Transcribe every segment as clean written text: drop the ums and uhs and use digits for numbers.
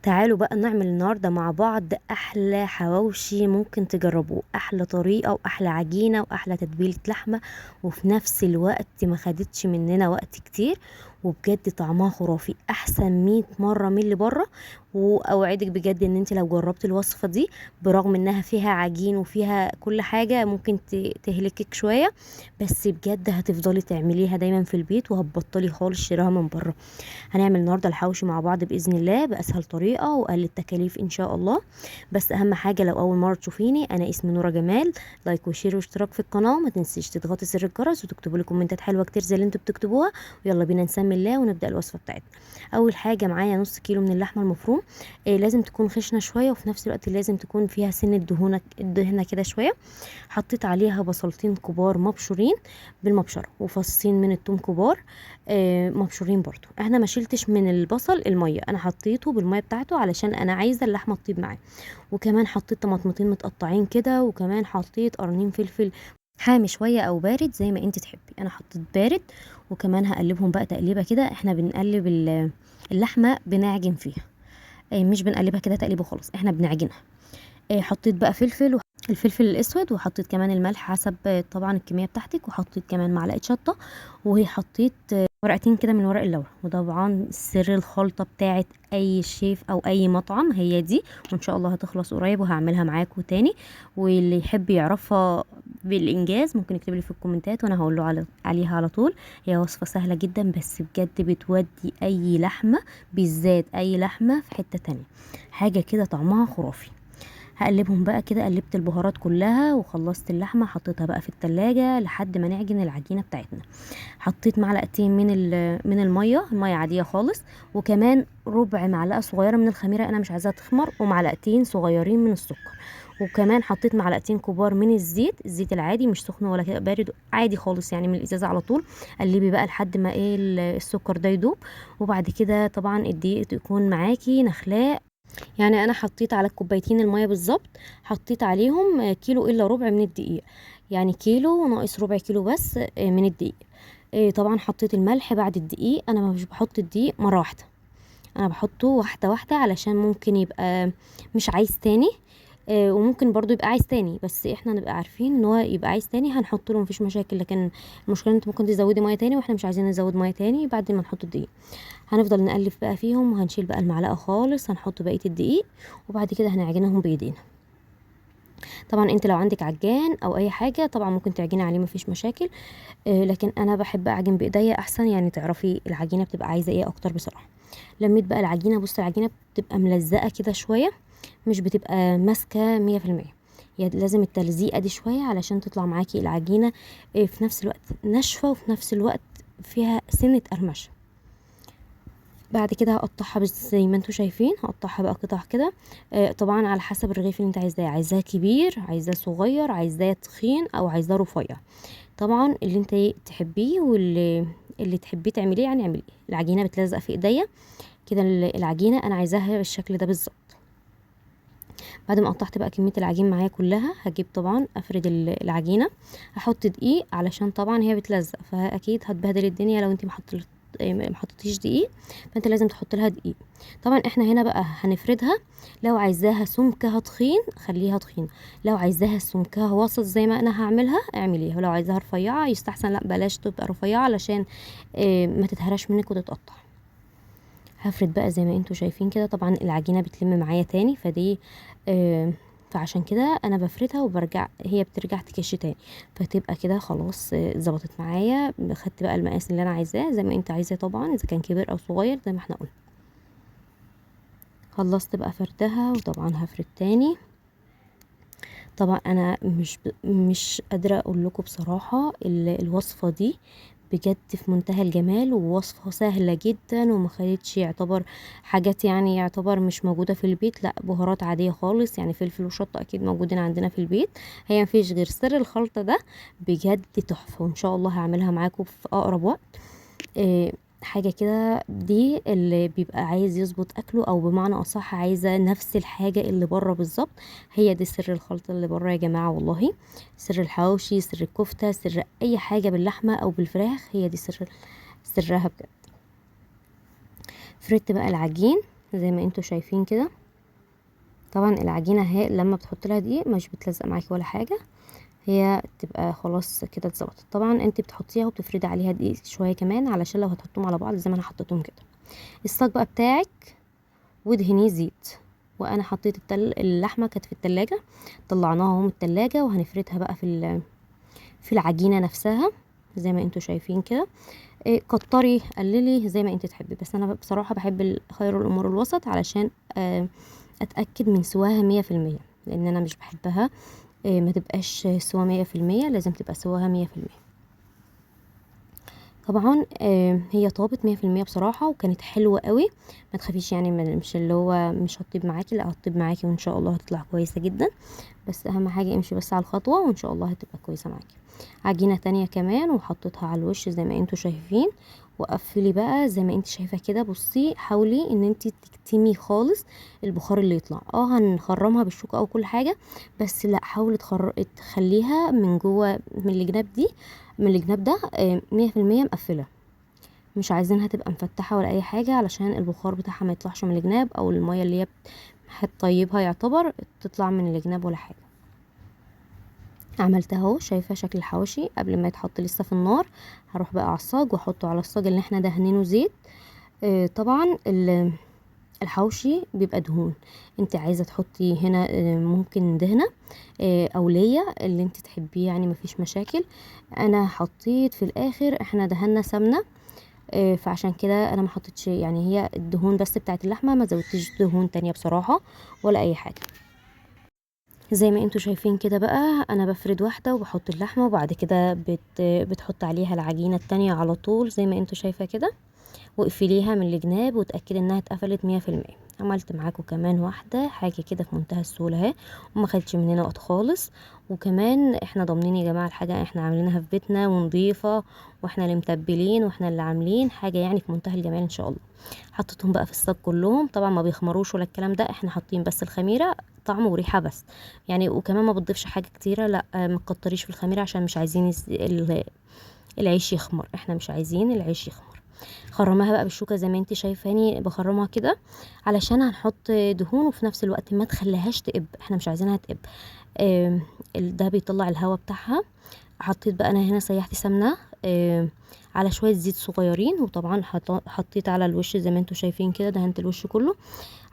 تعالوا بقى نعمل النهارده مع بعض احلى حواوشي ممكن تجربوه، احلى طريقه واحلى عجينه واحلى تتبيله لحمه، وفي نفس الوقت ما خدتش مننا وقت كتير، وبجد طعمها خرافي احسن 100 مرة من اللي بره. واوعدك بجد ان انت لو جربتي الوصفة دي برغم انها فيها عجين وفيها كل حاجة ممكن تهلكك شوية، بس بجد هتفضلي تعمليها دايما في البيت وهتبطلي خالص شراها من بره. هنعمل النهارده الحواوشي مع بعض باذن الله باسهل طريقه واقل التكاليف ان شاء الله. بس اهم حاجة لو اول مرة تشوفيني، انا اسمي نوره جمال، like و share واشتراك في القناة، وما تنسيش تضغطي زر الجرس وتكتبوا لي كومنتات حلوة كتير زي اللي انتوا بتكتبوها. ويلا بينا نسمي الله ونبدا الوصفة بتاعتنا. اول حاجة معايا نص كيلو من اللحمة المفروم، لازم تكون خشنه شوية، وفي نفس الوقت لازم تكون فيها سنة دهنه كده شوية. حطيت عليها بصلتين كبار مبشورين بالمبشره، وفصين من التوم كبار، مبشورين برضو. انا ما شلتش من البصل المية، انا حطيته بالمية بتاعته علشان انا عايزه اللحمة تطيب معايا. وكمان حطيت طماطمتين متقطعين كده، وكمان حطيت قرنين فلفل حامي شوية او بارد زي ما انت تحبي، انا حطيت بارد. وكمان هقلبهم بقى تقليبه كده، احنا بنقلب اللحمة بنعجن فيها، مش بنقلبها كده تقليبه خالص، احنا بنعجنها. حطيت بقى فلفل الفلفل الاسود، وحطيت كمان الملح حسب طبعا الكمية بتاعتك، وحطيت كمان معلقه شطه، وحطيت ورقتين كده من ورق اللورا. وطبعا سر الخلطة بتاعت اي شيف او اي مطعم هي دي، وان شاء الله هتخلص قريب وهعملها معاكم تاني. واللي يحب يعرفها بالانجاز ممكن يكتب لي في الكومنتات وانا هقول له عليها على طول. هي وصفه سهلة جدا، بس بجد بتودي اي لحمه، بالذات اي لحمه في حتة تانية، حاجة كده طعمها خرافي. هقلبهم بقى كده، قلبت البهارات كلها وخلصت اللحمة، حطيتها بقى في التلاجة لحد ما نعجن العجينة بتاعتنا. حطيت معلقتين من المية، المية عادية خالص، وكمان ربع معلقه صغيرة من الخميره، انا مش عايزاها تخمر، ومعلقتين صغيرين من السكر، وكمان حطيت معلقتين كبار من الزيت، الزيت العادي مش سخن ولا كده بارد، عادي خالص يعني من الازازه على طول. قلبي بقى لحد ما السكر ده يدوب. وبعد كده طبعا الدقيق يكون معاكي نخلاء، يعني انا حطيت على الكوبايتين المية بالظبط، حطيت عليهم كيلو الا ربع من الدقيق، يعني كيلو ناقص ربع كيلو بس من الدقيق. طبعا حطيت الملح بعد الدقيق، انا مش بحط الدقيق مرة واحدة، انا بحطه واحدة واحدة علشان ممكن يبقى مش عايز تاني، وممكن برضو يبقى عايز تاني، بس احنا نبقى عارفين ان هو يبقى عايز تاني هنحط له، مفيش مشاكل. لكن المشكلة انت ممكن تزودي مية تاني، واحنا مش عايزين نزود مية تاني. بعد ما نحط الدقيق هنفضل نقلب بقى فيهم، وهنشيل بقى المعلقة خالص، هنحط بقية الدقيق، وبعد كده هنعجنهم بايدينا. طبعا انت لو عندك عجان او اي حاجة طبعا ممكن تعجني عليه مفيش مشاكل، لكن انا بحب اعجن بايديا احسن، يعني تعرفي العجينة بتبقى عايزه ايه اكتر بصراحة. لميت بقى العجينة، بصي العجينة بتبقى ملزقه كده شوية، مش بتبقى ماسكه مية في المية، يعني لازم التلزيقه دي شوية علشان تطلع معاكي العجينة، في نفس الوقت ناشفة وفي نفس الوقت فيها سنة قرمشه. بعد كده هقطعها بس زي ما انتوا شايفين، هقطعها بقى قطع كده، طبعا على حسب الرغيف اللي انت عايزاه، عايزاه كبير، عايزاه صغير، عايزاه تخين، او عايزاه رفيع، طبعا اللي انت تحبيه واللي تحبيه تعمليه يعني اعمليه. العجينة بتلزق في ايديا كده، العجينة انا عايزاها بالشكل ده بالظبط. بعد ما قطعت بقى كمية العجين معايا كلها، هجيب طبعا افرد العجينة، هحط دقيق علشان طبعا هي بتلزق، فاكيد هتبهدل الدنيا لو انت ما حطيتيش دقيق، فانت لازم تحط لها دقيق. طبعا احنا هنا بقى هنفردها، لو عايزاها سمكها تخين خليها تخينة، لو عايزاها سمكها وسط زي ما انا هعملها اعمليها، ولو عايزاها رفيعة يستحسن لا بلاش تبقى رفيعة علشان ما تتهرش منك وتتقطع. هفرد بقى زي ما انتوا شايفين كده، طبعا العجينة بتلم معايا تاني، فعشان كده انا بفردها وبرجع هي بترجع تكش تاني، فتبقى كده خلاص، ظبطت معايا. خدت بقى المقاس اللي انا عايزاه زي ما انت عايزاه، طبعا اذا كان كبير او صغير زي ما احنا قلنا. خلصت بقى فردها، وطبعا هفرد تاني. طبعا انا مش قادرة اقول لكم بصراحة الوصفة دي بجد في منتهى الجمال، ووصفة سهلة جدا وما خدتش يعتبر حاجات يعتبر مش موجودة في البيت، لا بهارات عادية خالص، يعني فلفل وشطة اكيد موجودين عندنا في البيت، هي مفيش غير سر الخلطة ده بجد تحفة، وان شاء الله هعملها معاكم في اقرب وقت. حاجة كده دي اللي بيبقى عايز يظبط اكله، او بمعنى اصح عايزة نفس الحاجة اللي بره بالظبط، هي دي سر الخلطة اللي بره يا جماعة والله. سر الحواوشي، سر الكفتة، سر اي حاجة باللحمة او بالفراخ، هي دي سرها بجد. فردت بقى العجين زي ما انتوا شايفين كده. طبعا العجينة اهي لما بتحط لها دقيق مش بتلزق معاكي ولا حاجة، هي تبقى خلاص كده اتظبطت. طبعا انت بتحطيها وبتفردي عليها دقيق شوية كمان علشان لو هتحطهم على بعض زي ما انا حطيتهم كده. الصاج بقى بتاعك وادهنيه زيت، وانا حطيت اللحمة كانت في التلاجة، طلعناها اهو من التلاجة، وهنفردها بقى في العجينة نفسها زي ما انتوا شايفين كده. كتري قللي زي ما انت تحبي، بس انا بصراحة بحب خير الامور الوسط علشان اتاكد من سواها 100%، لان انا مش بحبها ما تبقاش سوا 100%، لازم تبقى سواها 100%. طبعا هي طابت 100% بصراحة، وكانت حلوة قوي. ما تخافيش يعني، مش اللي هو مش هتطيب معاكي، لا هتطيب معاكي وان شاء الله هتطلع كويسة جدا. بس اهم حاجة امشي بس على الخطوة وان شاء الله هتبقى كويسة معاكي. عجينة تانية كمان وحطيتها على الوش زي ما انتوا شايفين، وقفلي بقى زي ما انت شايفة كده. بصي حاولي ان انت تكتمي خالص البخار اللي يطلع، هنخرمها بالشوكة او كل حاجة، بس لا حاولي تخليها من جوه، من الجناب دي، من الجناب ده، 100% مقفلة، مش عايزينها تبقى مفتحة ولا اي حاجة علشان البخار بتاعها ما يطلعش من الجناب، او المية اللي هي هتطيبها يعتبر تطلع من الجناب ولا حاجة. عملتها اهو، شايفة شكل الحواشي قبل ما يتحط لسه في النار. هروح بقى على الصاج واحطه على الصاج اللي احنا دهنينه زيت. طبعا الحوشي بيبقى دهون، انت عايزة تحطي هنا، ممكن دهنة، او ليا اللي انت تحبيه يعني، مفيش مشاكل. انا حطيت في الاخر، احنا دهنا سمنة، فعشان كده انا ما حطيتش، يعني هي الدهون بس بتاعت اللحمة، ما زودتش دهون تانية بصراحة ولا اي حاجة. زي ما انتوا شايفين كده بقى انا بفرد واحدة وبحط اللحمة، وبعد كده بتحط عليها العجينة التانية على طول زي ما انتوا شايفة كده، واقفليها من الجناب وتأكدي انها اتقفلت 100%. عملت معاكم كمان واحدة حاجة كده في منتهى السهولة اهي، وما خدتش مننا وقت خالص. وكمان احنا ضامنين يا جماعة الحاجة احنا عاملينها في بيتنا ونظيفة، واحنا اللي متبلين واحنا اللي عاملين حاجة يعني في منتهى الجمال ان شاء الله. حطيتهم بقى في الصاج كلهم، طبعا ما بيخمروش ولا الكلام ده، احنا حاطين بس الخميرة طعم وريحة بس يعني، وكمان ما بتضيفش حاجة كتيرة، لا ما تكتريش في الخميرة عشان مش عايزين العيش يخمر، احنا مش عايزين العيش يخمر. خرمها بقى بالشوكة زي ما انت شايفاني بخرمها كده علشان هنحط دهون، وفي نفس الوقت ما تخليهاش تقب، احنا مش عايزينها تقب. ده بيطلع الهواء بتاعها. حطيت بقى انا هنا سيحت سمنة، على شوية زيت صغيرين، وطبعا حطيت على الوش زي ما انتوا شايفين كده، دهنت الوش كله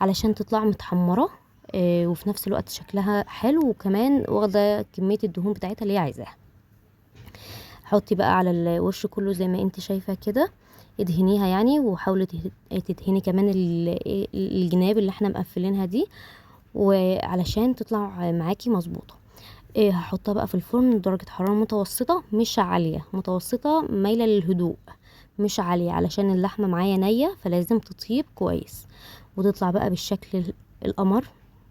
علشان تطلع متحمرة، وفي نفس الوقت شكلها حلو، وكمان واخدة كمية الدهون بتاعتها اللي هي عايزاها. حطي بقى على الوش كله زي ما انت شايفة كده، ادهنيها يعني، وحاولي تدهني كمان الجناب اللي احنا مقفلينها دي، وعلشان تطلع معاكي مظبوطة. هحطها بقى في الفرن درجة حرارة متوسطة، مش عالية، متوسطة مايلة للهدوء، مش عالية علشان اللحمة معايا نية، فلازم تطيب كويس وتطلع بقى بالشكل القمر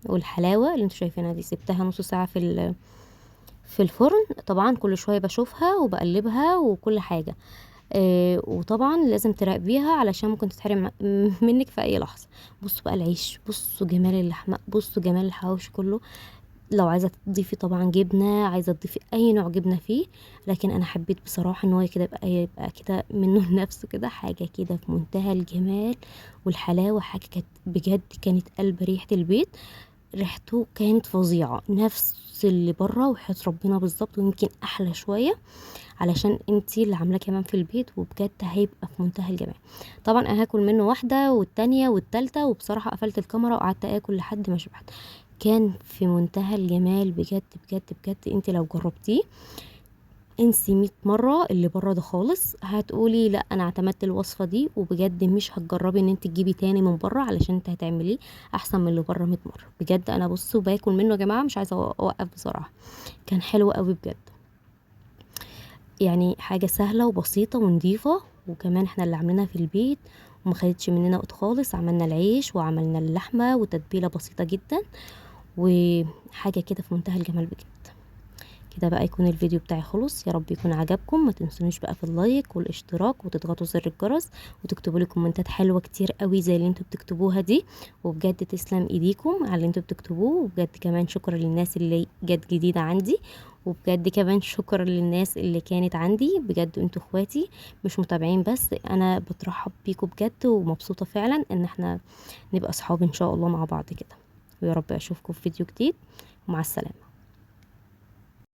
والحلاوة اللي انتوا شايفينها دي. سبتها نص ساعة في الفرن، طبعا كل شوية بشوفها وبقلبها وكل حاجة، وطبعا لازم تراقبيها علشان ممكن تتحرم منك في اي لحظة. بصوا بقى العيش، بصوا جمال اللحمة، بصوا جمال الحواوشي كله. لو عايزة تضيفي طبعا جبنة، عايزة تضيفي اي نوع جبنة فيه، لكن انا حبيت بصراحة ان هو كده يبقى كده منه لنفسه كده، حاجة كده في منتهى الجمال والحلاوة. حاجة كانت بجد كانت قلب ريحة البيت، ريحته كانت فظيعة، نفس اللي بره وحياة ربنا بالظبط، ويمكن احلى شوية علشان انتي اللي عاملاه كمان في البيت، وبجد هيبقى في منتهى الجمال. طبعا انا هاكل منه واحدة والتانية والتالتة، وبصراحة قفلت الكاميرا وقعدت اكل لحد ما شبعت. كان في منتهى الجمال بجد بجد بجد. انتي لو جربتيه انسي 100 مرة اللي بره ده خالص، هتقولي لا انا اعتمدت الوصفة دي، وبجد مش هتجربي ان انت تجيبي تاني من بره علشان انت هتعمليه احسن من اللي بره 100 مرة بجد. انا بصوا باكل منه يا جماعة، مش عايزة اوقف بصراحة، كان حلو قوي بجد، يعني حاجة سهلة وبسيطة ونظيفة، وكمان احنا اللي عاملينها في البيت وما خدتش مننا وقت خالص. عملنا العيش وعملنا اللحمة وتتبيلة بسيطة جدا، وحاجة كده في منتهى الجمال بجد. كده بقى يكون الفيديو بتاعي خلص، يا رب يكون عجبكم. ما تنسونيش بقى في ال like والاشتراك، وتضغطوا زر الجرس، وتكتبوا لي كومنتات حلوة كتير قوي زي اللي انتوا بتكتبوها دي. وبجد تسلم ايديكم على اللي انتوا بتكتبوه، وبجد كمان شكرا للناس اللي جت جديدة عندي، وبجد كمان شكرا للناس اللي كانت عندي. بجد انتوا اخواتي مش متابعين بس، انا بترحب بيكم بجد، ومبسوطة فعلا ان احنا نبقى اصحاب ان شاء الله مع بعض كده. ويا رب اشوفكم في فيديو جديد، ومع السلامة.